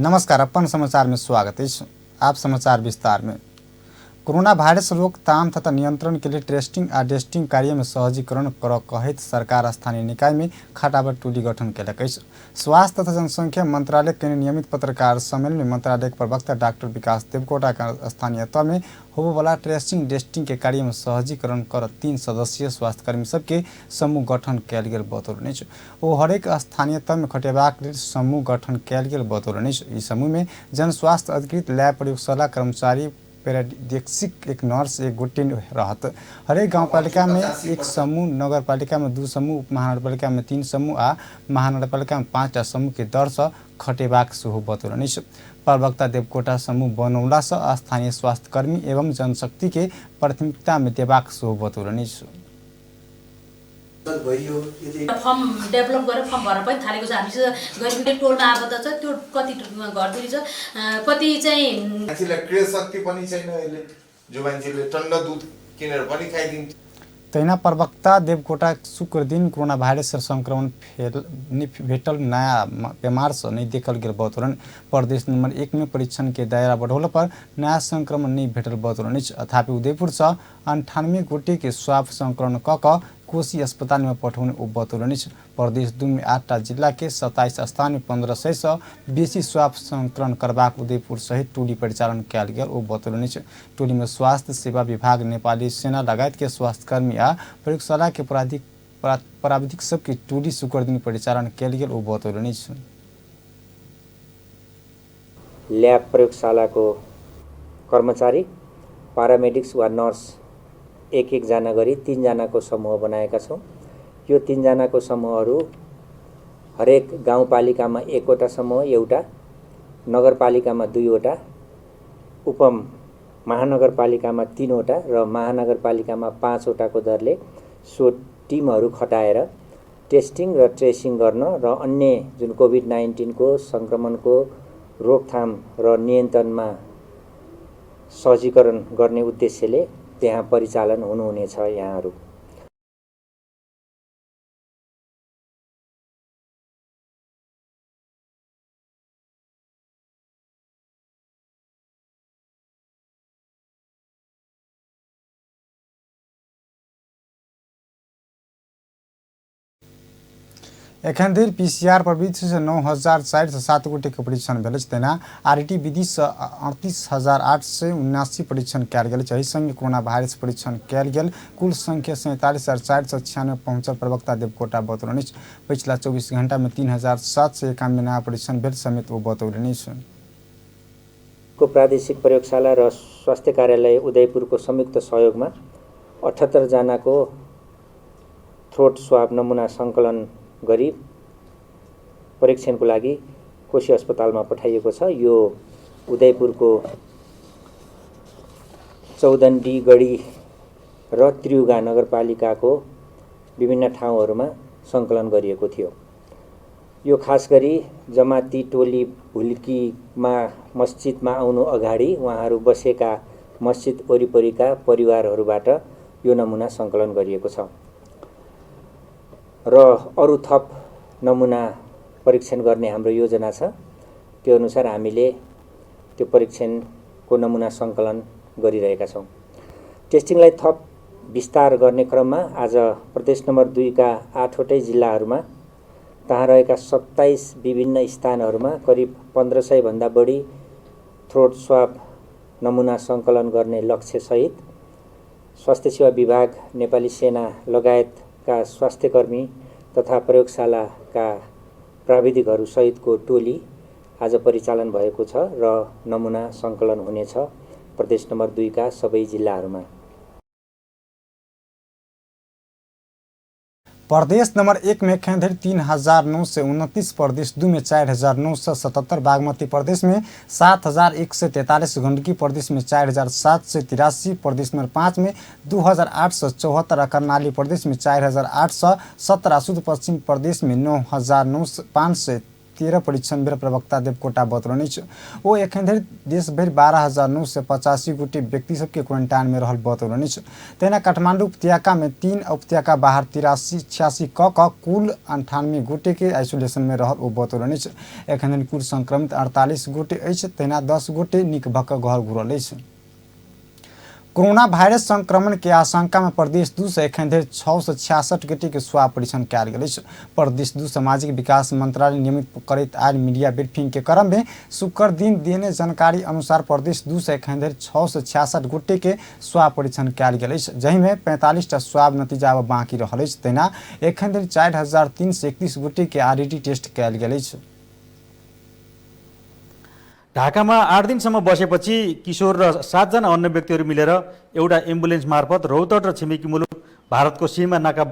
नमस्कार, अपन समाचार में स्वागत अछि। आप समाचार विस्तार में। कोरोना वायरस रोकथाम तथा नियंत्रण के लिए टेस्टिंग आ टेस्टिंग कार्य में सहजीकरण कर कहैत सरकार स्थानीय निकाय में खटाबट टोली गठन केलक अछि। स्वास्थ्य तथा जनसंख्या मंत्रालय के नियमित पत्रकार सम्मेलन में मंत्रालय के प्रवक्ता डॉक्टर विकास देवकोटा के स्थानीय तह में होबयवला ट्रेसिंग टेस्टिंग के कार्य में सहजीकरण कर 3 सदस्यीय स्वास्थ्यकर्मी सबके समूह गठन कयल गेल बतौलनि अछि। ओ हरेक स्थानीय तह में खटेबाक लेल समूह गठन कयल गेल बतौलनि अछि। ई समूह में जन स्वास्थ्य अधिकृत लैब प्रयोगशाला कर्मचारी पैराडेक्सिक एक नर्स एक गोटे रहत। हरेक गाउँपालिका में एक समूह, नगरपालिका में 2 समूह, उप महानगरपालिका में 3 समूह आ महानगरपालिका में 5टा समूह के दर से खटेबाक सेहो बतौलनि अछि। प्रवक्ता देवकोटा समूह बनौला से स्थानीय स्वास्थ्यकर्मी एवं जनशक्ति के प्राथमिकता में देबाक सेहो बतौलनि अछि। फर्म डेभलप गरेर फर्म भर्न पनि थालेको छ। हामी चाहिँ गरिबी टोलमा आबद्ध छ, त्यो कति घरधुरी छ, कति चाहिँ मान्छेलाई क्रिया शक्ति पनि छैन अहिले, जो मान्छेले टन्न दुध किनेर पनि खाइदिन्छ। तहिना प्रवक्ता देवकोटा शुक्र दिन कोरोना वायरस संक्रमण भेटल नया बीमार से नहीं देखल गेल बतौलनि। प्रदेश नंबर 1 में परीक्षण के दायरा बढ़ौला पर नया संक्रमण नहीं भेटल बतौलनि अछि। तथापि उदयपुर से 98 गोटे के स्वाब संकलन क क कोशी अस्पताल में पठौने ओ बतौलनि अछि। प्रदेश 2 में 8टा जिला के 27 स्थान में 1500 से बेसी स्वाब संकलन करबाक उदयपुर सहित टोली परिचालन कयल गेल ओ बतौलनि अछि। टोली में स्वास्थ्य सेवा विभाग, नेपाली सेना लगायत के स्वास्थ्यकर्मी आ प्रयोगशाला के प्राविधिक सबके टोली शुक्र दिन परिचालन कयल गेल ओ बतौलनि अछि। ल्याब प्रयोगशालाको कर्मचारी, पारामेडिक्स वा नर्स एक एकजना गरी 3 जनाको समूह बनाएका छौँ। यो 3 जनाको समूहहरू हरेक गाउँपालिकामा 1वटा समूह, एउटा नगरपालिकामा 2वटा, उप महानगरपालिकामा 3वटा र महानगरपालिकामा 5वटाको दरले सो टिमहरू खटाएर टेस्टिङ र ट्रेसिङ गर्न र अन्य जुन कोभिड-19 सङ्क्रमणको रोकथाम र नियन्त्रणमा सहजीकरण गर्ने उद्देश्यले त्यहाँ परिचालन हुनुहुनेछ। यहाँहरू एखन धरि पीसीआर प्रविधि से 9,407 गोटे के परीक्षण भेल अछि। तहिना आरटी विधि से 38,879 परीक्षण कयल गेल अछि। एहि संगे कोरोना वायरस परीक्षण कयल गेल कुल संख्या 47,496 पहुंचल प्रवक्ता देवकोटा बतौलनि अछि। पछिला 24 घंटा में 3,791 नया परीक्षण भेल समेत ओ बतौलनि अछि। को प्रादेशिक प्रयोगशाला र स्वास्थ्य कार्यालय उदयपुरको संयुक्त सहयोगमा 78 जनाको थ्रोट स्वाब नमुना सङ्कलन गरी परीक्षणको लागि कोशी अस्पतालमा पठाइएको छ। यो उदयपुरको चौदण्डीगढी र त्रियुगा नगरपालिकाको विभिन्न ठाउँहरूमा सङ्कलन गरिएको थियो। यो खास गरी जमाती टोली भुल्कीमा मस्जिदमा आउनु अगाडि उहाँहरू बसेका मस्जिद वरिपरिका परिवारहरूबाट यो नमुना सङ्कलन गरिएको छ र अरू थप नमुना परीक्षण गर्ने हाम्रो योजना छ। त्यो अनुसार हामीले त्यो परीक्षणको नमुना सङ्कलन गरिरहेका छौँ। टेस्टिङलाई थप विस्तार गर्ने क्रममा आज प्रदेश नम्बर 2 का 8वटै जिल्लाहरूमा तहाँ रहेका 27 विभिन्न स्थानहरूमा करिब 1500 भन्दा बढी थ्रोट स्वाब नमुना सङ्कलन गर्ने लक्ष्यसहित स्वास्थ्य सेवा विभाग, नेपाली सेना लगायतका स्वास्थ्यकर्मी तथा प्रयोगशालाका प्राविधिकहरू सहितको टोली आज परिचालन भएको छ र नमुना सङ्कलन हुनेछ प्रदेश नम्बर 2 का सबै जिल्लाहरूमा। प्रदेश नंबर 1 में एखन धरि 3,929, प्रदेश 2 में 4,977, बागमती प्रदेश में 7,143, गंडकी प्रदेश में 4,783, प्रदेश नंबर 5 में 2,874 और कर्णाली प्रदेश में 4,817, सुदूर पश्चिम प्रदेश में 9,500 13 परीक्षण भेल प्रवक्ता देवकोटा बतौलनि अछि। ओ एखन धरि देशभरि 12,985 गोटे व्यक्ति सबके क्वारेंटाइन में रहल बतौलनि अछि। तहिना काठमांडू उपत्यका में 3, उपत्यका बाहर 83 86 क कुल 98 गोटे के आइसोलेशन में रहल ओ बतौलनि अछि। एखन धरि कुल संक्रमित 48 गोटे अछि, तहिना 10 गोटे नीक भऽ कऽ घर घुरल अछि। कोरोना वायरस संक्रमण के आशंका में प्रदेश 2 से एखन धरि 666 गोटे के स्वाब परीक्षण कयल गेल अछि। प्रदेश 2 सामाजिक विकास मंत्रालय नियमित करैत आयल मीडिया ब्रीफिंग के क्रम में शुक्र दिन देने जानकारी अनुसार प्रदेश 2 से एखन धरि 666 गोटे के स्वाब परीक्षण कयल गेल अछि, जाहिमे 45 टा स्वाब नतीजा आब बाँकी रहल अछि। तहिना एखन धरि 4,331 गोटे के आरडीटी टेस्ट कयल गेल अछि। ढाकामा 8 दिनसम्म बसेपछि किशोर र 7 जना अन्य व्यक्तिहरू मिलेर एउटा एम्बुलेन्स मार्फत रौतहट र छिमेकी मुलुक भारतको सीमा नाका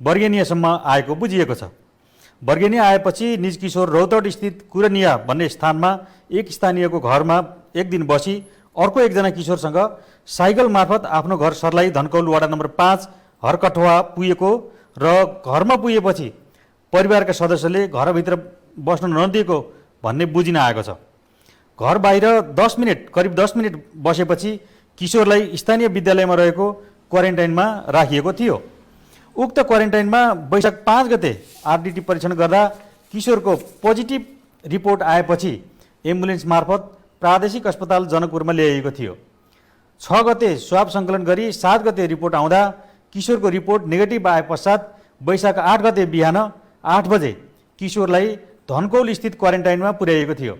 बर्गेनियासम्म आएको बुझिएको छ। बर्गेनिया आएपछि निज किशोर रौतहट स्थित कुरनिया भन्ने स्थानमा एक स्थानीयको घरमा एक दिन बसी अर्को एकजना किशोरसँग साइकल मार्फत आफ्नो घर सर्लाही धनकौल वडा नम्बर 5 हरकठवा पुगेको र घरमा पुगेपछि परिवारका सदस्यले घरभित्र बस्न नदिएको भन्ने बुझिन आएको छ। घर बाहिर 10 मिनट करिब 10 मिनट बसेपछि किशोरलाई स्थानीय विद्यालयमा रहेको क्वारेन्टाइनमा राखिएको थियो। उक्त क्वारेन्टाइनमा वैशाख 5 गते आरडिटी परीक्षण गर्दा किशोरको पोजिटिभ रिपोर्ट आएपछि एम्बुलेन्स मार्फत प्रादेशिक अस्पताल जनकपुरमा ल्याइएको थियो। 6 गते स्वाब सङ्कलन गरी 7 गते रिपोर्ट आउँदा किशोरको रिपोर्ट नेगेटिभ आए पश्चात वैशाख 8 गते बिहान 8 बजे किशोरलाई धनकौल स्थित क्वारेन्टाइनमा पुर्याइएको थियो।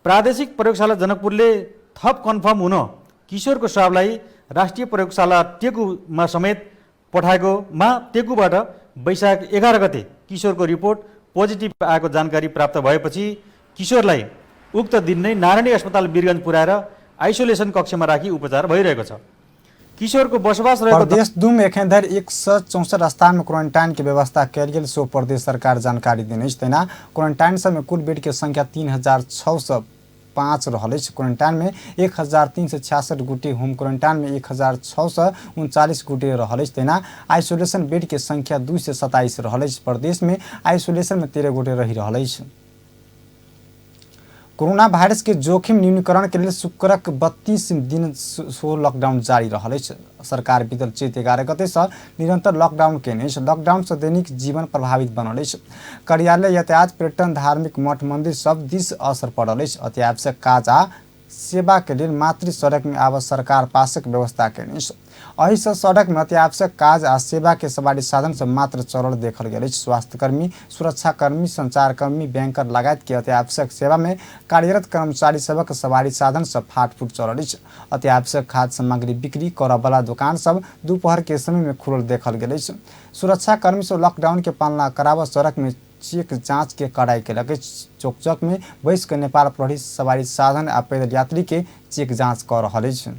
प्रादेशिक प्रयोगशाला जनकपुरले थप कन्फर्म हुन किशोरको स्वाबलाई राष्ट्रिय प्रयोगशाला टेकुमा समेत पठाएकोमा टेकुबाट वैशाख 11 गते किशोरको रिपोर्ट पोजिटिभ आएको जानकारी प्राप्त भएपछि किशोरलाई उक्त दिन नै नारायणी अस्पताल वीरगञ्ज पुर्याएर आइसोलेसन कक्षमा राखी उपचार भइरहेको छ। किशोरको बसोबास रहेको प्रदेश 2 में एखन धरि 164 स्थान में क्वारेंटाइन के व्यवस्था कयल गेल सो प्रदेश सरकार जानकारी देने अछि। तहिना क्वारेंटाइन सब में कुल बेड के संख्या 3,605 रहल अछि। क्वारेंटाइन में 1,366 गोटे, होम क्वारेंटाइन में 1,639 गोटे रहल अछि। तहिना आइसोलेशन बेड के संख्या 227 रहल अछि। प्रदेश में आइसोलेशन में 13 गोटे रहि रहल अछि। कोरोना वायरस के जोखिम न्यूनीकरण के लेल शुक्रक 32 दिन सो लॉकडाउन जारी रहल अछि। सरकार बीतल चैत 11 गते से निरंतर लॉकडाउन केने अछि। लॉकडाउन से दैनिक जीवन प्रभावित बनल अछि। कार्यालय, यातायात, पर्यटन, धार्मिक मठ मंदिर सब दिस असर पड़ल अछि। अत्यावश्यक काज आ सेवा के लेल मातृ सड़क में आब सरकार पासक व्यवस्था केने अछि। एहिसँ सड़क में अत्यावश्यक काज आ सेवा के सवारी साधन सब मात्र चलल देखल गेल अछि। स्वास्थ्यकर्मी, सुरक्षाकर्मी, संचारकर्मी, बैंकर लगायत के अत्यावश्यक सेवा में कार्यरत कर्मचारी सबक सवारी साधन सब फाटफूट चलल अछि। अत्यावश्यक खाद्य सामग्री बिक्री करऽवला दोकान सब दोपहर के समय में खुलल देखल गेल अछि। सुरक्षाकर्मी सब लॉकडाउन के पालना कराबऽ सड़क में चेक जाँच के कड़ाई केलक अछि। चौक चौक में बैस कऽ नेपाल प्रहरी सवारी साधन आ पैदल यात्री के चेक जाँच कऽ रहल अछि।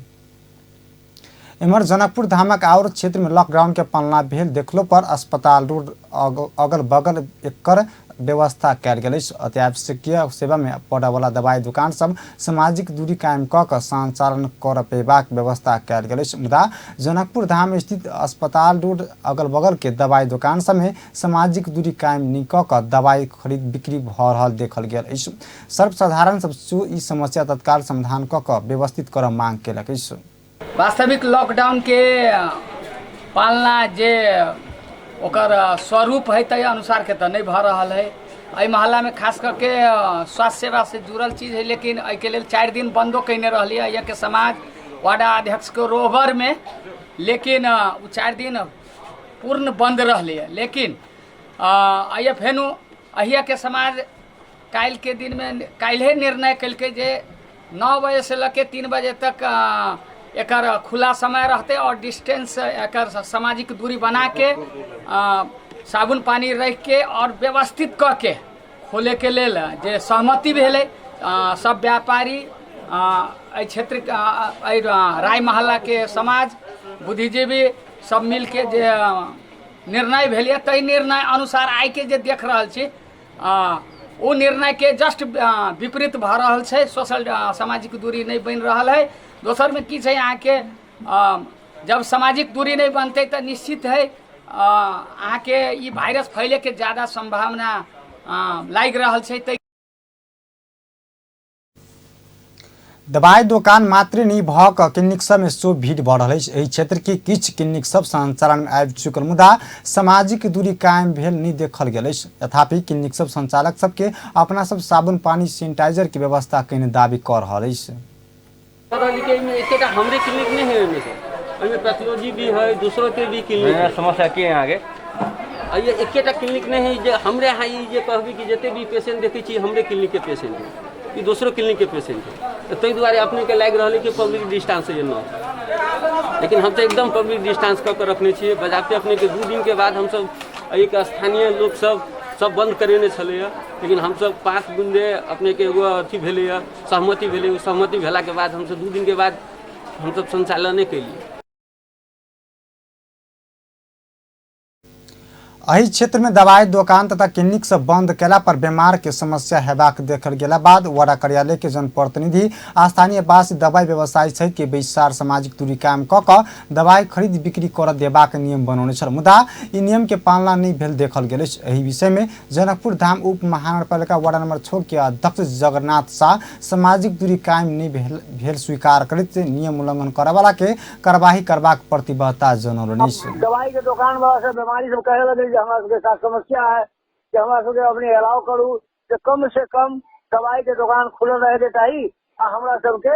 एम्हर जनकपुर धामक आओर क्षेत्र में लॉकडाउन के पालना भेल देखलो पर अस्पताल रोड अगल बगल एकर व्यवस्था कयल गेल अछि। अत्यावश्यक सेवा में पड़यवला दवाई दुकान सब सामाजिक दूरी कायम कऽ कऽ संचालन कर पेबाक व्यवस्था कयल गेल अछि। मुदा जनकपुर धाम स्थित अस्पताल रोड अगल बगल के दवाई दुकान सब में सामाजिक दूरी कायम नहि कऽ कऽ दवाई खरीद बिक्री भऽ रहल देखल गेल अछि। सर्वसाधारण सब सेहो ई समस्या तत्काल समाधान कऽ कऽ व्यवस्थित करऽ मांग केलक अछि। वास्तविक लॉकडाउन के पालना जे ओकर स्वरूप है ताहि अनुसार के तऽ नहि भऽ रहल है। एहि मोहल्लामे खास करके स्वास्थ्य सेवासँ जुड़ल चीज है, लेकिन एहिके लेल 4 दिन बन्दो कयने रहलियै एहिके समाज वार्ड अध्यक्षके रोहबरमे, लेकिन ओ 4 दिन पूर्ण बन्द रहलैए। लेकिन एहि फेनु अहियाके समाज काल्हिके दिनमे काल्हिए निर्णय केलकै जे 9 बजेसँ लऽ के 3 बजे तक एकर खुला समय रहतै आओर डिस्टेंस एकर सामाजिक दूरी बनाके साबुन पानी राखिके आओर व्यवस्थित कऽ के खोलैके लेल जे सहमति भेलै सब व्यापारी एहि क्षेत्र एहि राय मोहल्लाके समाज बुद्धिजीवी सब मिलके जे निर्णय भेल ताहि निर्णय अनुसार आइके जे देख रहल छी ओ निर्णयके जस्ट विपरीत भऽ रहल छै। सोशल सामाजिक दूरी नहि बनि रहल है। दोसरमे की छै अहाँके जब सामाजिक दूरी नहि बनतै तऽ निश्चित है अहाँके ई वायरस फैलैके ज्यादा सम्भावना लागि रहल छै। तै दवाई दोकान मात्रे नहि भऽ कऽ क्लिनिक सबमे सेहो भीड़ बढ़ल अछि। एहि क्षेत्र के किछु क्लिनिक सब संचालन में आबि चुकल मुदा सामाजिक दूरी कायम भेल नहि देखल गेल अछि। तथापि क्लिनिक सब संचालक सबके अपना सब साबुन पानी सैनिटाइजर के व्यवस्था कयने दावी कऽ रहल अछि। एकेटा हमरे क्लिनिक नहीं है, ओहिमे से ओहिमे पैथोलॉजी भी है, दूसरों के भी क्लिनिक है। समस्या की है अहाँके? आ ये एकेटा क्लिनिक नहीं है जे हमरे यहाँ ई जे कहबी कि जते भी पेशेंट देखै छी हमरे क्लिनिक के पेशेंट है, ई दोसरो क्लिनिक के पेशेंट है। तऽ ताहि दुआरे अपनेके लागि रहल है कि पब्लिक डिस्टेंस है न, लेकिन हम तऽ एकदम पब्लिक डिस्टेंस कऽ के रखने छियै। बजाबते अपनेके 2 दिन के बाद हमसब एहिके स्थानीय लोक सब सब बंद करेने छलैया, लेकिन हमसब 5 बुंदे अपनेके एगो अथी भेलैया, सहमति भेलै। ओ सहमति भेलाके बाद हमसब 2 दिन के बाद हमसब संचालने केलियै। एहि क्षेत्र में दवाई दोकान तथा क्लिनिक सब बंद केला पर बीमार के समस्या हेबाक देखल गेला बाद वडा कार्यालय के जनप्रतिनिधि आ स्थानीय वासी दवाई व्यवसायी सहित के बैसार सामाजिक दूरी कायम कऽ कऽ दवाई खरीद बिक्री कर देबाक नियम बनौने छल, मुदा ई नियम के पालना नहि भेल देखल गेल अछि। एहि विषय में जनकपुर धाम उप महानगरपालिका वार्ड नंबर 6 के अध्यक्ष जगन्नाथ शाह सामाजिक दूरी कायम नहि भेल स्वीकार करैत नियम उल्लंघन करऽवाला के कार्यवाही करबाक प्रतिबद्धता जनौलनि। दवाई के दोकान वाला सब बीमारी सब कहे लगे जे हमरा सबके साथ समस्या है कि हमरा सबके अपने अलाउ करू जे कम से कम दवाई के दोकान खुलल रहे के चाही आ हमरा सबके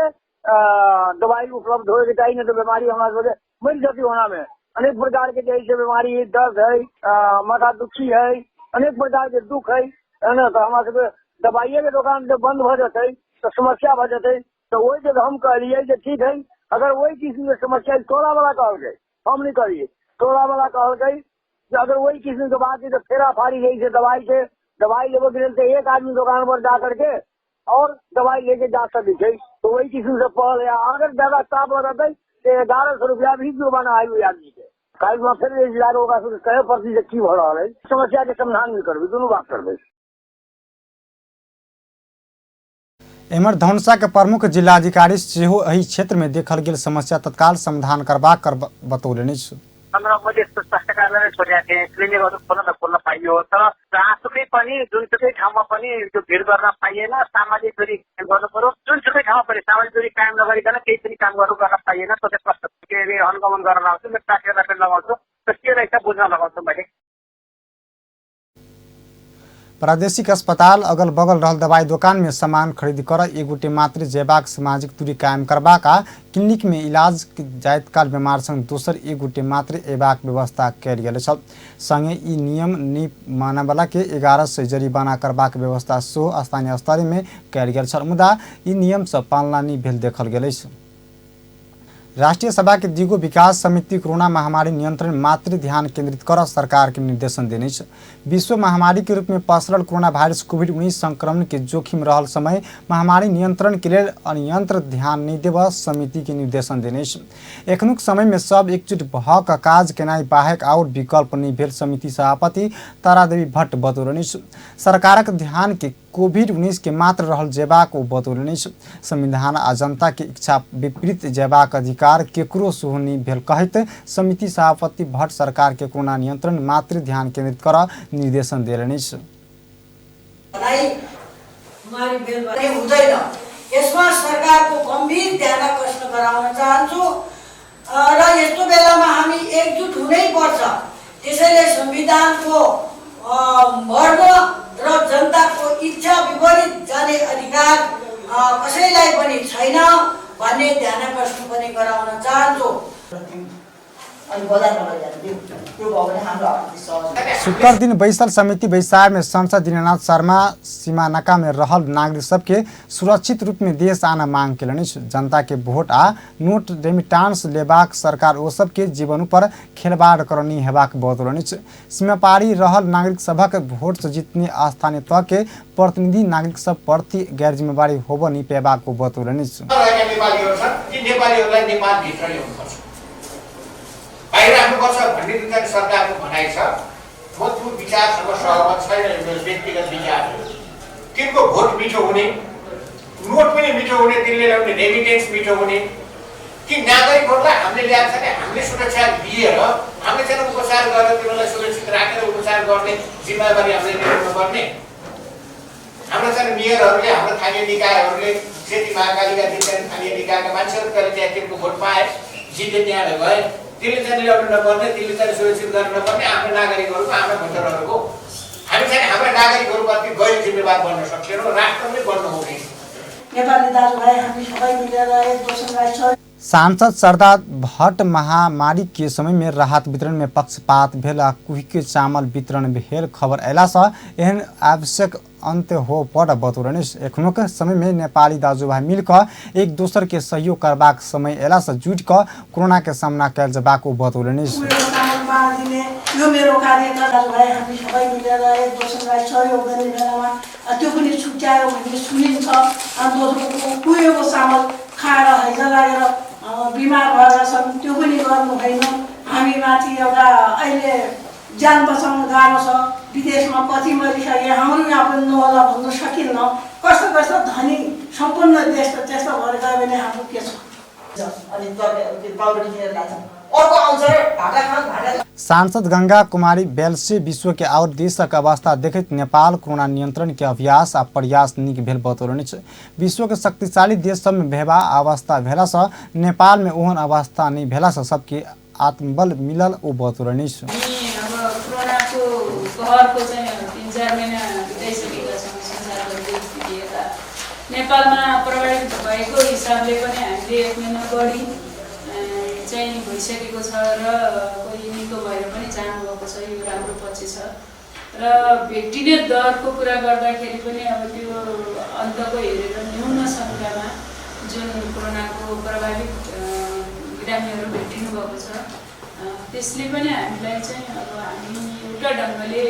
दवाई उपलब्ध होए के चाही, नहीं तो बीमारी हमरा सबके मरि जती। ओना में अनेक प्रकार के जे बीमारी है, दर्द है, माथा दुखी है, अनेक प्रकार के दुख है ना, तो हमरा सबके दवाइये के दोकान जब बंद भऽ जेतै तऽ समस्या भऽ जेतै। तऽ ओहि जगह हम कहलियै जे ठीक है, अगर वही किस्म के समस्या टोला वाला कहलकै, हम नहीं कहलियै, टोला वाला कहलकै जे अगर वही किस्म के बात है तो फेरा फारी जे छै दवाई के, दवाई लेबे के लेल तऽ एक आदमी दोकान पर जा करके और दवाई लेके जा सकै छै, तो वही किस्म से पहल है। अगर ज्यादा ताप लगतै तऽ 1100 रुपया भी जुर्माना आई ओहि आदमी के। काल्हि फेर जाके ओकरा सबके कहे पड़तै जे की भऽ रहल है, समस्या के समाधान भी करबै, दुनू बात करबै। एम्हर धनुषा के प्रमुख जिलाधिकारी सेहो एहि क्षेत्र में देखल गेल समस्या तत्काल समाधान करबाक बतौलनि। मैले यस्तो स्वास्थ्य कार्यालय छोडेका थिएँ, क्लिनिकहरू खोल्न त खोल्न पाइयो, तर जहाँसुकै पनि जुनसुकै ठाउँमा पनि त्यो भिड गर्न पाइएन, सामाजिक दूरी गर्नु पर्यो। जुनसुकै ठाउँमा पनि सामाजिक दूरी कायम नगरिकन केही पनि काम गर्न पाइएन। त्यो चाहिँ कस्तो के अरे अनुगमन गर्न लगाउँछु, मेरो साथीहरूलाई पनि लगाउँछु, त्यो के रहेछ बुझ्न लगाउँछु मैले। प्रादेशिक अस्पताल अगल बगल रहल दवाई दोकान में सामान खरीद कर एक गोटे मात्र जेबाक सामाजिक दूरी कायम करबाक आ क्लिनिक में इलाज जाइत काल बीमार संग दोसर एक गोटे मात्र एबाक व्यवस्था कयल गेल छल। संगे ई नियम नहि मानयवला के 1100 जरिमाना करबाक व्यवस्था सेहो स्थानीय स्तर में कयल गेल छल, मुदा ई नियम सब पालना नहि भेल देखल गेल अछि। राष्ट्रीय सभा के दिगो विकास समिति कोरोना महामारी नियंत्रण मात्र ध्यान केंद्रित कर सरकार के निर्देशन देने। विश्व महामारी के रूप में पसरल कोरोना वायरस कोविड-19 संक्रमण के जोखिम रहल समय महामारी नियंत्रण के लेल अन्यंत्र ध्यान नहीं देव समिति के निर्देशन देने। एखनुक समय में सब एकजुट भऽ कऽ काज केनाइ बाहेक आओर विकल्प नहीं भेल समिति सभापति तारादेवी भट्ट बतौलनि। सरकारक ध्यान के कोविड-19 के मात्र रहल जेबाक ओ बतौलनि। संविधान आ जनता के इच्छा विपरीत जेबाक अधिकार केकरो सेहो नहि भेल कहैत समिति सभापति भट्ट सरकार के कोरोना नियंत्रण मात्र ध्यान केंद्रित कर निर्देशन देलनि। हुँदैन, यसमा सरकारको गम्भीर ध्यान आकर्षण गराउन चाहन्छु र यस्तो बेलामा हामी एकजुट हुनै पर्छ। त्यसैले संविधानको मर्म र जनताको इच्छा विपरीत जाने अधिकार कसैलाई पनि छैन भन्ने ध्यान आकर्षण पनि गराउन चाहन्छु। शुक्र दिन बैसल समिति बैसार में सांसद दीनानाथ शर्मा सीमानाका में रहल नागरिक सबके सुरक्षित रूप में देश आना मांग केलनि। जनता के वोट आ नोट रेमिटांस लेबाक सरकार ओ सबके जीवन पर खेलबाड़ करनी हेबाक बतौलनि। सीमापारी रहल नागरिक सभक वोट से जीतने स्थानीय तह के प्रतिनिधि नागरिक सब प्रति गैर जिम्मेवारी होब नहीं पेबाक बतौलनि। बाहिर राख्नुपर्छ भन्ने जुन चाहिँ सरकारको भनाइ छ, म त्यो विचारसँग सहमत छैन। यो मेरो व्यक्तिगत विचार हो। तिनको भोट मिठो हुने, नोट पनि मिठो हुने, तिनले ल्याउने रेमिटेन्स मिठो हुने, ती नागरिकहरूलाई हामीले ल्याएको छ भने हामीले सुरक्षा दिएर हामीले चाहिँ उपचार गरेर तिनीहरूलाई सुरक्षित राखेर उपचार गर्ने जिम्मेवारी हामीले लिनुपर्ने। हाम्रो चाहिँ मेयरहरूले, हाम्रो स्थानीय निकायहरूले, सेती महाकालीका जुन स्थानीय निकायका मान्छेहरू कहिले त्यहाँ तिनको भोट पाए, जिते, त्यहाँ गए, तिनले चाहिँ ल्याउनु नपर्ने, तिनले चाहिँ सुरक्षित गर्नु नपर्ने आफ्नो नागरिकहरूको, आफ्नो भोटरहरूको। हामी चाहिँ हाम्रा नागरिकहरूप्रति गैर जिम्मेवार बन्न सक्दैनौँ, राष्ट्र पनि बन्नु हुँदैन। नेपाली दाजुभाइ हामी सबै मिलेर एक दोस्रोलाई सांसद सरदार भट्ट महामारी के समय में राहत वितरण में पक्षपात भेल आ कुहिके चामल वितरण भेल खबर अयलासँ एहन आवश्यक अन्त्य हो पर बतौलनि। एखनुक समय में नेपाली दाजुभाइ मिलकऽ एक दोसर के सहयोग करबाक समय अयलासँ जुटि कऽ कोरोना के सामना कयल जेबाक ओ बतौलनि। चामल बाँडिदिने यो मेरो कार्यक्रम। दाजुभाइ हामी सबै मिलेर एक दोस्रोलाई सहयोग गर्ने बेलामा त्यो पनि छुट्यायो भन्ने सुनिन्छ। अनि दोस्रो कुहिएको चामल खाएर हैजा लागेर बिमार भएका छन्, त्यो पनि गर्नु होइन। हामी माथि एउटा अहिले ज्यान बचाउनु गाह्रो छ, विदेशमा कति मरिसके, हाम्रो यहाँ पनि नहोला भन्नु सकिन्न। कस्तो कस्तो धनी सम्पन्न देश त त्यस्तो भएर गयो भने हाम्रो के छ? सांसद गंगा कुमारी बेलसे विश्व के और देशक अवस्था देखैत नेपाल कोरोना नियंत्रण के अभ्यास आ प्रयास नीक भेल बतौलनि। विश्व के शक्तिशाली देश सब में भेबा अवस्था भेलासँ नेपाल में ओहन अवस्था नहीं भेलासँ सबके आत्मबल मिलल ओ बतौलनि। अब कोरोनाको कहरको चाहिँ 3-4 महिना बिताइसकेका छौँ। संसारभरिको स्थिति यता नेपालमा प्रभावित भएको हिसाबले पनि हामीले 1 महिना बढी चाहिँ भइसकेको छ र कोही निको भएर पनि जानुभएको छ, यो राम्रो पक्ष छ। र भेटिने दरको कुरा गर्दाखेरि पनि अब त्यो अन्तको हेरेर न्यून सङ्ख्यामा जुन कोरोनाको प्रभावित बिरामीहरू भेटिनु भएको छ, त्यसले पनि हामीलाई चाहिँ अब हामी एउटा ढङ्गले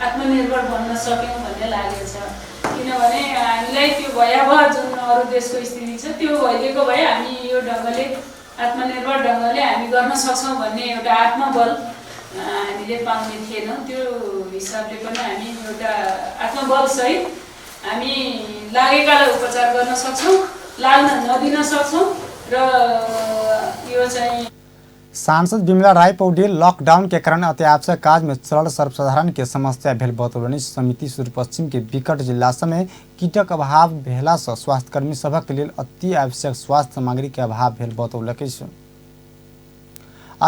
आत्मनिर्भर बन्न सक्यौँ भन्ने लागेको छ। किनभने हामीलाई त्यो भयावह जुन अरू देशको स्थिति छ त्यो भइदिएको भए हामी यो ढङ्गले आत्मनिर्भर ढङ्गले हामी गर्न सक्छौँ भन्ने एउटा आत्मबल हामीले पाउने थिएनौँ। त्यो हिसाबले पनि हामी एउटा आत्मबलसहित हामी लागेकालाई उपचार गर्न सक्छौँ, लाग्न नदिन सक्छौँ र यो चाहिँ। सांसद विमला राय पौडेल लॉकडाउन के कारण अत्यावश्यक काज में चलल सर्वसाधारण के समस्या भेल बतौलनि। समिति सुदूरपश्चिम के विकट जिला समय कीटक अभाव भेलासँ स्वास्थ्यकर्मी सभक लेल अति आवश्यक स्वास्थ्य सामग्री के अभाव भेल बतौलक अछि।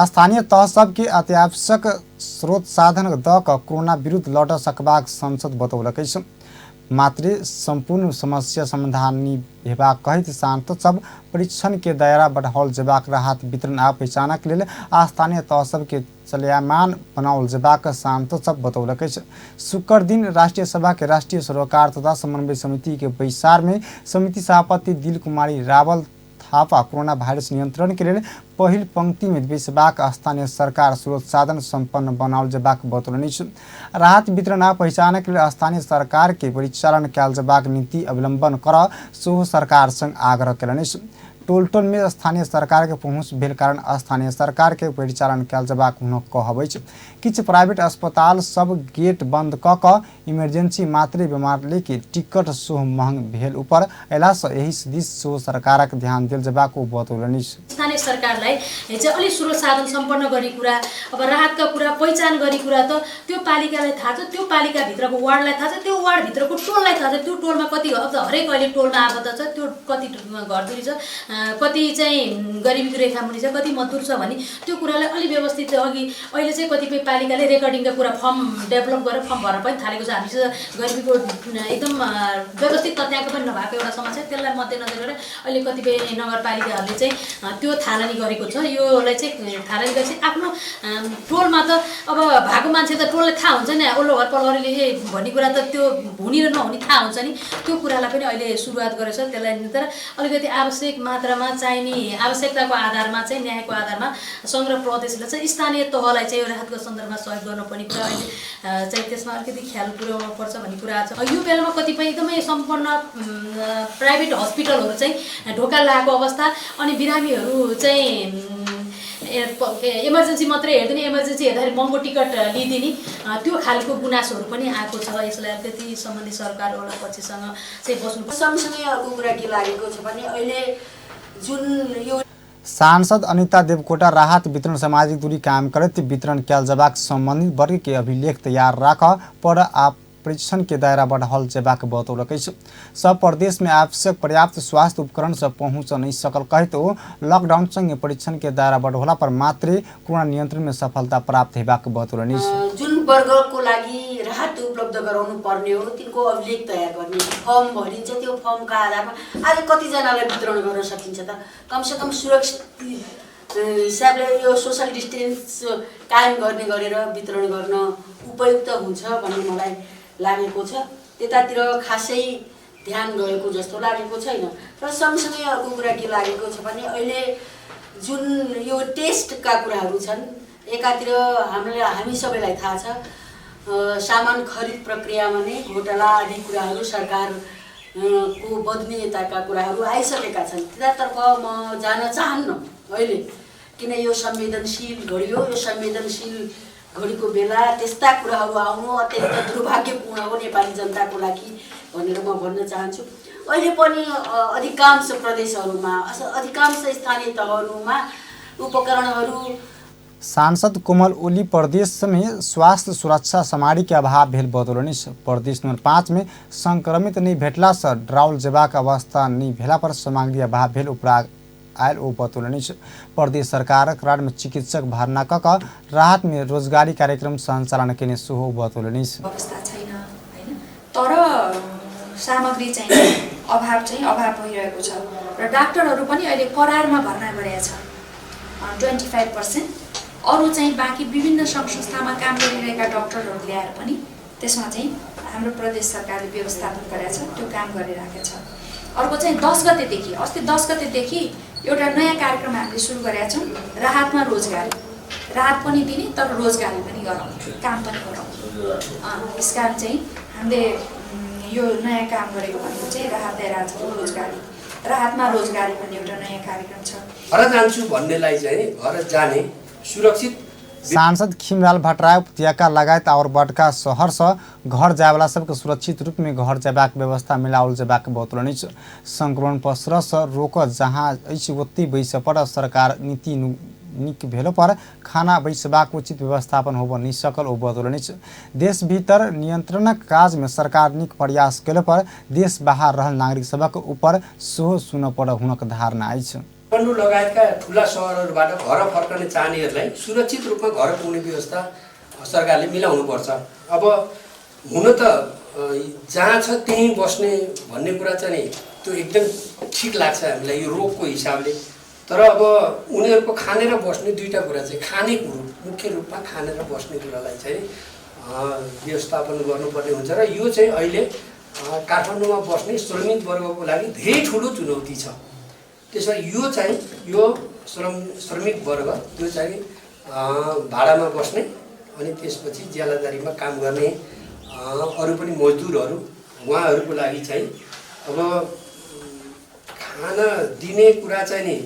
स्थानीय तह सबके अत्यावश्यक स्रोत साधन दऽ कऽ कोरोना विरुद्ध लड़ सकबाक सांसद बतौलक अछि। मात्रे सम्पूर्ण समस्या समाधान हेबाक कहैत सांसद सब परीक्षण के दायरा बढ़ाओल जेबाक, राहत वितरण आ पहिचानक लेल स्थानीय तह सबके चलयमान बनाओल जेबाक सांसद सब बतौलक अछि। शुक्र दिन राष्ट्रिय सभा के राष्ट्रिय सरोकार तथा समन्वय समिति के बैसार में समिति सभापति दिल कुमारी रावल थापा कोरोना वायरस नियंत्रण के लेल पहिल पंक्ति में बैसबाक स्थानीय सरकार स्रोत साधन सम्पन्न बनाओल जेबाक बतौलनि। राहत वितरण आ पहिचानक लेल स्थानीय सरकार के परिचालन कयल जेबाक नीति अवलंबन कर सेहो सरकार संग आग्रह कयलनि। टोल टोल में स्थानीय सरकार के पहुँच भेल कारण स्थानीय सरकार के परिचालन कयल जेबाक हुनक कहब अछि। किछु प्राइवेट अस्पताल सब गेट बंद कऽ कऽ इमरजेंसी मात्रे बीमार लेके टिकट सेहो महंग भेल ऊपर अयलासँ एहि दिस सेहो सरकारक ध्यान देल जेबाक ओ बतौलनि। स्थानीय सरकारलाई चाहिँ अलिक स्रोत साधन सम्पन्न गर्ने कुरा, अब राहतका कुरा, पहिचान गर्ने कुरा त त्यो पालिकालाई थाहा छ, त्यो पालिकाभित्रको वार्डलाई थाहा छ, त्यो वार्डभित्रको टोललाई थाहा छ, त्यो टोलमा कति अब त हरेक अहिले टोलमा आबद्ध छ, त्यो कति घरधुरी छ, कति चाहिँ गरिबीको रेखा मुनि छ, कति मजदुर छ भन्ने त्यो कुरालाई अलिक व्यवस्थित अघि अहिले चाहिँ कतिपय पालिकाले रेकर्डिङका कुरा फर्म डेभलप गरेर फर्म भर्न पनि थालेको छ। हामी चाहिँ गरिबीको एकदम व्यवस्थित तथ्याङ्क पनि नभएको एउटा समस्या, त्यसलाई मध्यनजर गरेर अहिले कतिपय नगरपालिकाहरूले चाहिँ त्यो थालनी गरेको छ। योलाई चाहिँ थालनी गरेपछि आफ्नो टोलमा त अब भएको मान्छे त टोललाई थाहा हुन्छ नि, ओल्लो घर पल्लो घरले भन्ने कुरा त त्यो हुने र नहुने थाहा हुन्छ नि, त्यो कुरालाई पनि अहिले सुरुवात गरेको छ। त्यसलाई तर अलिकति आवश्यक मात्रामा चाहिने आवश्यकताको आधारमा चाहिँ न्यायको आधारमा सङ्घ र प्रदेशले चाहिँ स्थानीय तहलाई चाहिँ राहतको सन्दर्भमा सहयोग गर्नुपर्ने कुरा अहिले चाहिँ त्यसमा अलिकति ख्याल पुर्याउनु पर्छ भन्ने कुरा छ। यो बेलामा कतिपय एकदमै सम्पन्न प्राइभेट हस्पिटलहरू चाहिँ ढोका लागेको अवस्था अनि बिरामीहरू चाहिँ इमर्जेन्सी मात्रै हेर्दिने, इमर्जेन्सी हेर्दाखेरि महँगो टिकट लिइदिने त्यो खालको गुनासोहरू पनि आएको छ। यसलाई अलिकति सम्बन्धित सरकारवाला पक्षसँग चाहिँ बस्नु। सँगसँगै अर्को कुरा के लागेको छ भने अहिले जुन यो सांसद अनिता देवकोटा राहत वितरण सामाजिक दूरी कायम करैत वितरण कयल जेबाक संबंधित वर्ग के अभिलेख तैयार राख पर आ परीक्षण के दायरा बढ़ाओल जेबाक बतौलक अछि। सब प्रदेश में आवश्यक पर्याप्त स्वास्थ्य उपकरण सब पहुँच नहीं सकल कहैत ओ लॉकडाउन संगे परीक्षण के दायरा बढ़ौला पर मात्रै कोरोना नियंत्रण में सफलता प्राप्त हेबाक बतौलनि। जुन वर्गको लागि राहत उपलब्ध गराउनु पर्ने हो तिनको अभिलेख तयार गर्ने फर्म भरिन्छ, त्यो फर्मका आधारमा आज कतिजनालाई वितरण गर्न सकिन्छ त? कमसेकम सुरक्षित हिसाबले यो सोसल डिस्टेन्स कायम गर्ने गरेर वितरण गर्न उपयुक्त हुन्छ भन्ने मलाई लागेको छ। त्यतातिर खासै ध्यान गएको जस्तो लागेको छैन। र सँगसँगै अर्को कुरा के लागेको छ भने अहिले जुन यो टेस्टका कुराहरू छन्, एकातिर हामी सबैलाई थाहा छ सामान खरिद प्रक्रियामा नै घोटाला आदि कुराहरू सरकार को बदनीयताका कुराहरू आइसकेका छन्। त्यतातर्फ म जान चाहन्न अहिले, किन यो संवेदनशील घडी हो। यो संवेदनशील घडीको बेला त्यस्ता कुराहरू आउनु अत्यन्त दुर्भाग्यपूर्ण हो नेपाली जनताको लागि भनेर म भन्न चाहन्छु। अहिले पनि अधिकांश प्रदेशहरूमा, अधिकांश स्थानीय तहहरूमा उपकरणहरू। सांसद कोमल ओली प्रदेश में स्वास्थ्य सुरक्षा सामग्री के अभाव भेल बतौलनि। प्रदेश नंबर 5 में संक्रमित नहीं भेटला से डराउल जेबाक अवस्था नहीं भेला पर सामग्री अभाव भेल उपरा आयल ओ बतौलनि। प्रदेश सरकार करार में चिकित्सक भर्ना क राहत में रोजगारी कार्यक्रम सञ्चालन केने सेहो बतौलनि। अवस्था छैन हैन, तर सामग्री चाहिँ अभाव भइरहेको छ र डाक्टरहरू पनि अहिले करारमा भर्ना गरेका छ 25%। अरू चाहिँ बाँकी विभिन्न सङ्घ संस्थामा काम गरिरहेका डाक्टरहरू ल्याएर पनि त्यसमा चाहिँ हाम्रो प्रदेश सरकारले व्यवस्थापन गरेको छ, त्यो काम गरिराखेको छ। अर्को चाहिँ 10 गतेदेखि, अस्ति 10 गतेदेखि एउटा नयाँ कार्यक्रम हामीले सुरु गरेका छौँ, राहतमा रोजगारी। राहत पनि दिने तर रोजगारी पनि गराउने, काम पनि गराउने। यस कारण चाहिँ हामीले यो नयाँ काम गरेको भनेको चाहिँ राहत रोजगारी, राहतमा रोजगारी भन्ने एउटा नयाँ कार्यक्रम छ। घर जान्छु भन्नेलाई चाहिँ घर जाने सुरक्षित। सांसद खिमलाल भट्टराई उपत्यका लगायत और बड़का शहर से घर जायवाला सबके सुरक्षित रूप में घर जेबाक व्यवस्था मिलाओल जेबाक बतौलनि। संक्रमण पसर से रोक जहाँ अछि ओतहि बैस पर सरकार नीति निक भेलो पर खाना बैसबाक उचित व्यवस्थापन होब नहीं सकल ओ बतौलनि। देश भीतर नियंत्रणक काज में सरकार निक प्रयास केलो पर देश बाहर रहल नागरिक सबक ऊपर सेहो सुन पड़ हुनक धारणा अछि। काठमाडौँ लगायतका ठुला सहरहरूबाट घर फर्कन चाहनेहरूलाई सुरक्षित रूपमा घर पुग्ने व्यवस्था सरकारले मिलाउनुपर्छ। अब हुन त जहाँ छ त्यहीँ बस्ने भन्ने कुरा चाहिँ नि त्यो एकदम ठिक लाग्छ हामीलाई यो रोगको हिसाबले, तर अब उनीहरूको खाने र बस्ने दुईवटा कुरा चाहिँ खानेकुरो मुख्य रूपमा खाने र बस्ने कुरालाई चाहिँ व्यवस्थापन गर्नुपर्ने हुन्छ र यो चाहिँ अहिले काठमाडौँमा बस्ने श्रमिक वर्गको लागि धेरै ठुलो चुनौती छ। त्यसो यो चाहिँ यो श्रमिक वर्ग त्यो चाहिँ भाडामा बस्ने अनि त्यसपछि ज्यालादारीमा काम गर्ने अरू पनि मजदुरहरू उहाँहरूको लागि चाहिँ अब खाना दिने कुरा चाहिँ नि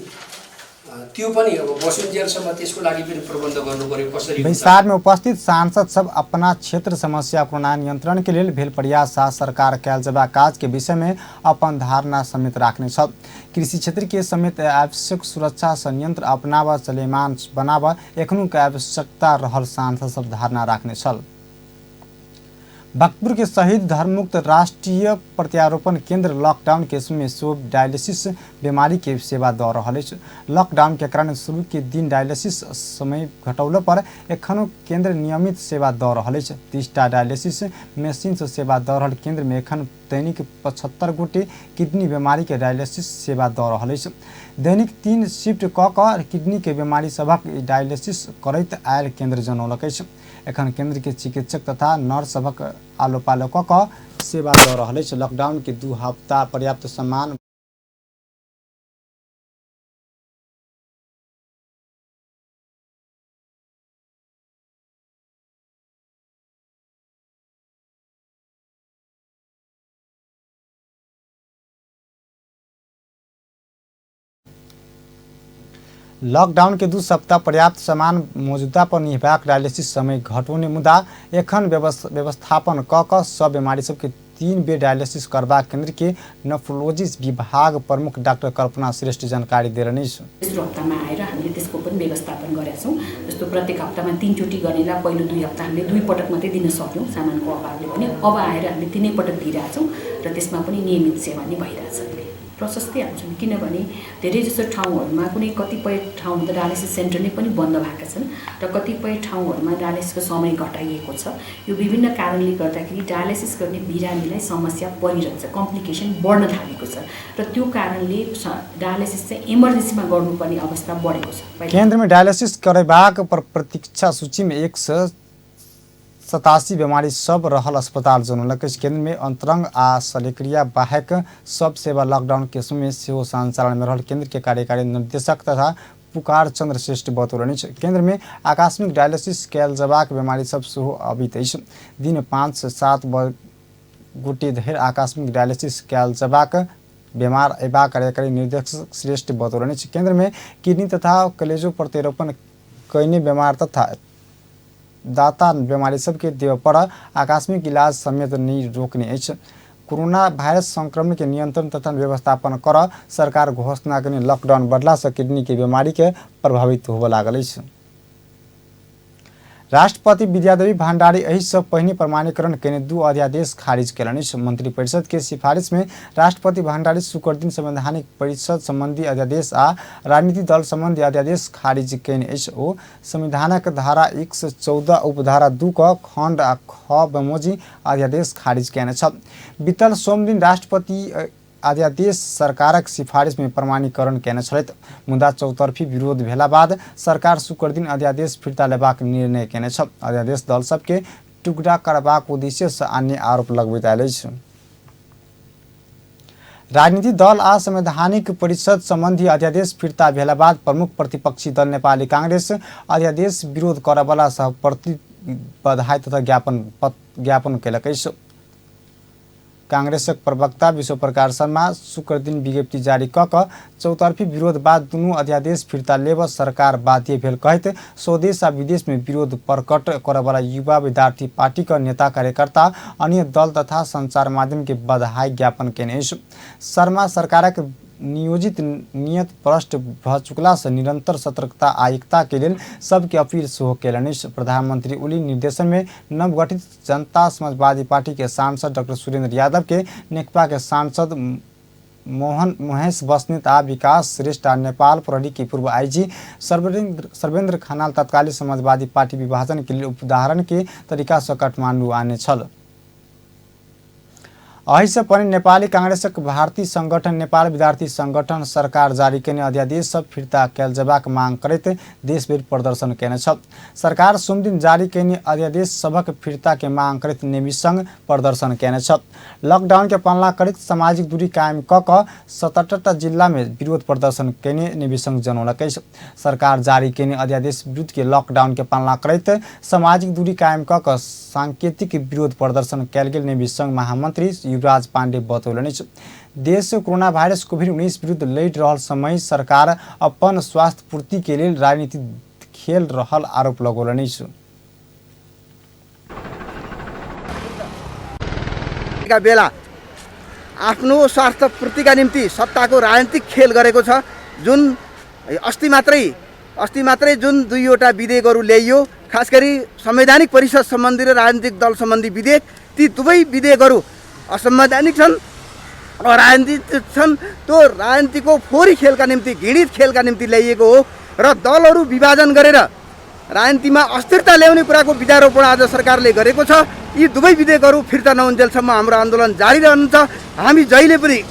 त्यो पनि अब बसुन्जेलसम्म त्यसको लागि पनि प्रबन्ध गर्नु पर्यो। कसरी बैसार में उपस्थित सांसद सब अपना क्षेत्र समस्या कोरोना नियंत्रण के लिए भेल प्रयास आ सरकार कैल जबा काज के विषय में अपन धारणा समेत राखने छल। कृषि क्षेत्र के समेत आवश्यक सुरक्षा संयंत्र अपनावा चलेमान बनावा एखनु के आवश्यकता रहल सांसद सब धारणा राखने छल। भक्तपुर के शहीद धर्ममुक्त राष्ट्रीय प्रत्यारोपण केंद्र लॉकडाउन के समय सेहो डायलिसिस बीमारी के सेवा दऽ रहल अछि। लॉकडाउन के कारण शुरू के दिन डायलिसिस समय घटौला पर एखनो केंद्र नियमित सेवा दऽ रहल अछि। 30टा डायलिसिस मशीन से सेवा दऽ रहल केंद्र में एखन दैनिक 75 गोटे किडनी बीमारी के डायलिसिस सेवा दऽ रहल अछि। दैनिक 3 शिफ्ट कऽ कऽ किडनी के बीमारी सभक डायलिसिस करैत आयल केंद्र जनौलक अछि। एखन केंद्र के चिकित्सक तथा नर्स सभक आलो पालो कऽ कऽ सेवा दऽ रहल अछि। लॉकडाउन के 2 हफ्ता पर्याप्त सामान लॉकडाउन के 2 सप्ताह पर्याप्त सामान मौजूदा पर निभाक डायलिसिस समय घटौने मुदा एखन व्यवस्थापन कऽ कऽ सब बीमारी सबके 3 बेर डायलिसिस करबाक केंद्र के नेफ्रोलॉजी विभाग प्रमुख डाक्टर कल्पना श्रेष्ठ जानकारी देलनि। तेस्रो हप्तामा आएर हामीले त्यसको पनि व्यवस्थापन गरेका छौँ। जस्तो प्रत्येक हप्तामा 3 चोटि गर्नेलाई पहिलो 2 हप्ता हामीले 2 पटक मात्रै दिन सक्यौँ सामानको अभावले भने, अब आएर हामीले 3 पटक दिइरहेछौँ र त्यसमा पनि नियमित सेवा नै भइरहेछ। प्रशस्तै आउँछन् किनभने धेरै जसो ठाउँहरूमा कुनै कतिपय ठाउँमा त डायलिसिस सेन्टर नै पनि बन्द भएका छन् र कतिपय ठाउँहरूमा डायलिसिसको समय घटाइएको छ। यो विभिन्न कारणले गर्दाखेरि डायलिसिस गर्ने बिरामीलाई समस्या परिरहन्छ, कम्प्लिकेसन बढ्न थालेको छ र त्यो कारणले डायलिसिस चाहिँ इमर्जेन्सीमा गर्नुपर्ने अवस्था बढेको छ। केन्द्रमा डायलिसिस करेबाक पर प्रतीक्षा सूचीमे 187 बीमारी सब रहल अस्पताल जनौलक। केंद्र में अंतरंग आ शल्यक्रिया बाहेक सब सेवा लॉकडाउन के समय सेहो संचालन में रहल केंद्र के कार्यकारी निर्देशक तथा पुकार चंद्र श्रेष्ठ बतौलनि। केंद्र में आकस्मिक डायलिसिस कयल जबाक बीमारी सब सेहो अबैत अछि। दिन 5 से 7 गोटे धरि आकस्मिक डायलिसिस कयल जबाक बीमार अयबाक कार्यकारी निर्देशक श्रेष्ठ बतौलनि। केंद्र में किडनी तथा कलेजो प्रत्यारोपण कयने बीमार तथा दाता बीमारी सबके देव पर आकस्मिक इलाज समेत नहीं रोकने अछि। कोरोना वायरस संक्रमण के नियंत्रण तथा व्यवस्थापन कर सरकार घोषणा कने लॉकडाउन बढ़ला से किडनी के बीमारी के प्रभावित होबय लागल अछि। राष्ट्रपति विद्यादेवी भण्डारी एहि से पहिने प्रमाणीकरण कयने 2 अध्यादेश खारिज कयलनि। मंत्रिपरिषद के सिफारिश में राष्ट्रपति भण्डारी शुक्रदिन संवैधानिक परिषद संबंधी अध्यादेश आ राजनीतिक दल संबंधी अध्यादेश खारिज कयने अछि। ओ संविधानक धारा 114 उपधारा 2 क खंड आ ख बमोजी अध्यादेश खारिज कयने छल। बीतल सोमदिन राष्ट्रपति अध्यादेश सरकारक सिफारिश में प्रमाणीकरण कयने छलथि, मुदा चौतर्फी विरोध भेला बाद सरकार शुक्रदिन अध्यादेश फिर्ता लेबाक निर्णय कयने छल। अध्यादेश दल सबके टुकड़ा करबाक उद्देश्य से अन्य आरोप लगबैत आयल अछि। राजनीतिक दल आ संवैधानिक परिषद संबंधी अध्यादेश फिर्ता भेला बाद प्रमुख प्रतिपक्षी दल नेपाली कांग्रेस अध्यादेश विरोध करबला सह प्रति बधाई तथा ज्ञापन कयलक अछि। कांग्रेसक प्रवक्ता विश्व प्रकाश शर्मा शुक्रदिन विज्ञप्ति जारी क क चौतर्फी विरोध बाद दुनू अध्यादेश फिर्ता लेब सरकार बाध्य भेल कहैत स्वदेश आ विदेश में विरोध प्रकट करबला युवा विद्यार्थी पार्टी क नेता कार्यकर्ता अन्य दल तथा संचार माध्यम के बधाई ज्ञापन कयने अछि। शर्मा सरकारक नियोजित नियत भ्रष्ट भ चुकला से निरंतर सतर्कता आ एकता के लेल सबके अपील सेहो कयलनि। प्रधानमंत्री ओली निर्देशन में नवगठित जनता समाजवादी पार्टी के सांसद डॉक्टर सुरेंद्र यादव के नेकपा के सांसद मोहन महेश बस्नेत आ विकास श्रेष्ठ आ नेपाल प्रहरी के पूर्व आईजी सर्वेन्द्र खनाल तत्कालीन समाजवादी पार्टी विभाजन के लेल उदाहरण के तरीका से काठमांडू आने छल। एहिसँ पहिने नेपाली कांग्रेसक भारतीय संगठन नेपाल विद्यार्थी संगठन सरकार जारी कयने अध्यादेश सब फिर्ता कयल जेबाक मांग करैत देशभरि प्रदर्शन कयने छल। सरकार सोमदिन जारी कयने अध्यादेश सभक फिर्ता के मांग करैत नेवी संघ प्रदर्शन कयने छल। लॉकडाउन के पालना करैत सामाजिक दूरी कायम क क 77टा जिला में विरोध प्रदर्शन कयने नेवी संघ जनौलक अछि। सरकार जारी कयने अध्यादेश विरुद्ध के लॉकडाउन के पालना करैत सामाजिक दूरी कायम क क सांकेतिक विरोध प्रदर्शन कयल गेल नेवी संघ महामंत्री युवराज पांडे बतौलनि। देश कोरोना वायरस कोविड-19 विरुद्ध लड़ि रहल समय सरकार अपन स्वास्थ्य पूर्ति के लेल राजनीति खेल रहल आरोप लगौलनि। का बेला आफ्नो स्वार्थ पूर्तिका निम्ति सत्ताको राजनीतिक खेल गरेको छ। जुन अस्ति मात्रै जुन दुईवटा विधेयकहरू ल्याइयो, खास गरी संवैधानिक परिषद सम्बन्धी र राजनीतिक दल सम्बन्धी विधेयक, ती दुवै विधेयकहरू असंवैधानिक छन्, अराजनीतिक छन्। त्यो राजनीतिको फोहोरी खेलका निम्ति, घृणित खेलका निम्ति ल्याइएको हो र दलहरू विभाजन गरेर राजनीतिमा अस्थिरता ल्याउने कुराको बिजारोपण आज सरकारले गरेको छ। यी दुवै विधेयकहरू फिर्ता नहुन्जेलसम्म हाम्रो आन्दोलन जारी रहन्छ। हामी जहिले पनि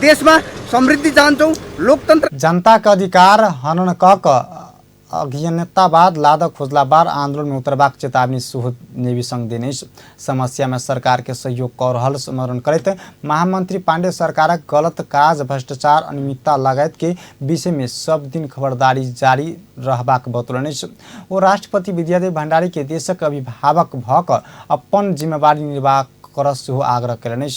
देशमा समृद्धि चाहन्छौँ, लोकतन्त्र। जनताका अधिकार हनन क अभियन्तावाद लाद खोजलाबार आंदोलन में उतरबाक चेतावनी सेहो नेवी संघ देने। समस्या में सरकार के सहयोग क रहल स्मरण करैत महामंत्री पांडे सरकारक गलत काज, भ्रष्टाचार, अनियमितता लगायत के विषय में सब दिन खबरदारी जारी रहबाक बतौलनि। ओ राष्ट्रपति विद्यादेवी भण्डारी के देशक अभिभावक भ क अपन जिम्मेवारी निर्वाह कर सेहो आग्रह कयलनि।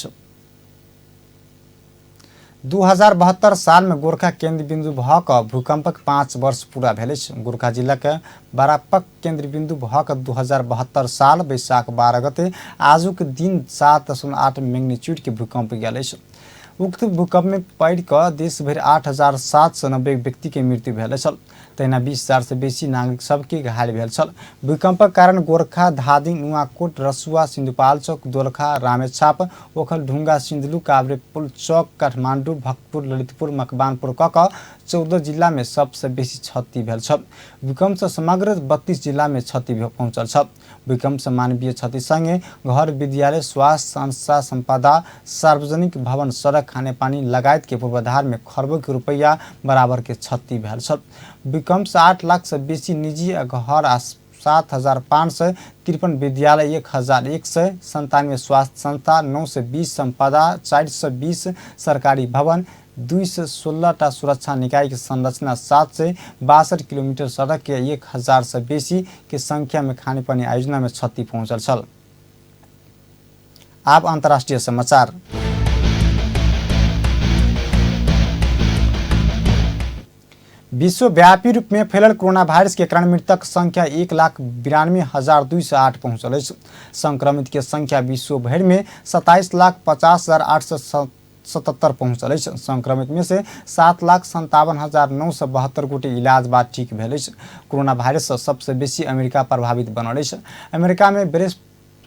2072 साल में गोरखा केन्द्र बिन्दु भ क भूकंपक 5 वर्ष पूरा भेल अछि। गोरखा जिला के बारापक केन्द्र बिन्दु भ क 2072 साल वैशाख 12 गते आजुक दिन 7.8 मैग्नीट्यूड के भूकंप गेल अछि। उक्त भूकंप में पड़ि क देशभरि 8,790 व्यक्ति के मृत्यु भेल छल। तहिना 20,000 से बेसी नागरिक सबके घायल भेल छल। भूकंपक कारण गोरखा, धादिङ, नुवाकोट, रसुवा, सिन्धुपाल्चोक, दोलखा, रामेछाप, ओखलढुङ्गा, सिन्धुलु, काभ्रेपुल चौक, काठमाडौँ, भक्तपुर, ललितपुर, मकवानपुर क क 14 जिल्ला में सबसे बेसी क्षति भेल छल। भूकंप से समग्र 32 जिल्ला में क्षति पहुँचल छल। भूकंप से मानवीय क्षति सँगे घर, विद्यालय, स्वास्थ्य संस्था, सम्पदा, सार्वजनिक भवन, सड़क, खानेपानी लगायत के पूर्वाधार में खरबों के रुपैया बराबर के क्षति भेल छल। भूकंप से 8 लाख से बेसी निजी घर आ 7,553 विद्यालय, 1,197 स्वास्थ्य संस्था, 920 सम्पदा, 420 सरकारी भवन, 216 टा सुरक्षा निकाय के संरचना, 762 किलोमीटर सड़क के 1,000 से बेसी के संख्या में खानेपानी आयोजना में क्षति पहुँचल छल। आप अंतर्राष्ट्रीय समाचार। विश्वव्यापी रूप में फैलल कोरोना वायरस के कारण मृतक संख्या 1,92,208 पहुँचल अछि। संक्रमित के संख्या विश्वभरि में 27,50,877 पहुँचल अछि। संक्रमित में से 7,57,972 गोटे इलाज बाद ठीक भेल अछि। कोरोना वायरस से सबसे बेसी अमेरिका प्रभावित बनल अछि। अमेरिका में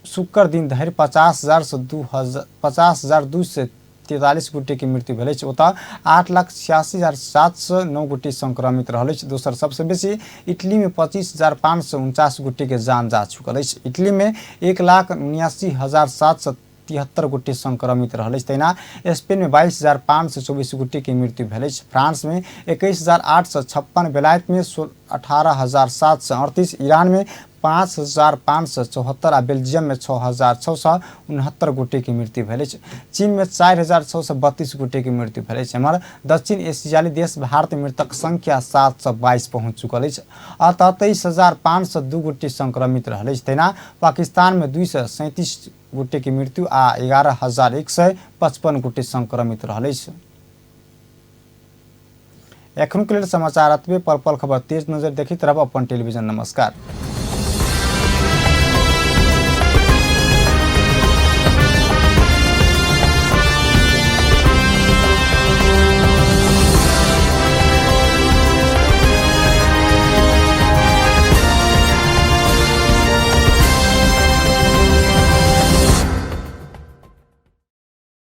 शुक्र दिन धरि 50,243 गोटे के मृत्यु भेल अछि। ओतऽ 8,86,709 गोटे संक्रमित रहल अछि। दोसर सबसे बेसी इटली में 25,549 गोटे के जान जा चुकल अछि। इटली में 1,79,773 गोटे संक्रमित रहल अछि। तहिना स्पेन में 22,524 गोटे के मृत्यु भेल अछि। फ्रांस में 21,856, बेलायत में 18,738, ईरान में 5,574 आ बेल्जियम में 6,669 गोटे के मृत्यु भेल अछि। चीन में 4,632 गोटे के मृत्यु भेल अछि। एम्हर दक्षिण एशियाली देश भारत मृतक संख्या 722 पहुँच चुकल अछि। अतः 23,502 गोटे संक्रमित रहल अछि। तहिना पाकिस्तान में 237 गोटे के मृत्यु आ 11,155 गोटे संक्रमित रहल अछि। एखनुक लेल समाचार अतबे। पल पल खबर तेज नजर देखैत रहब अपन टेलीविजन। नमस्कार।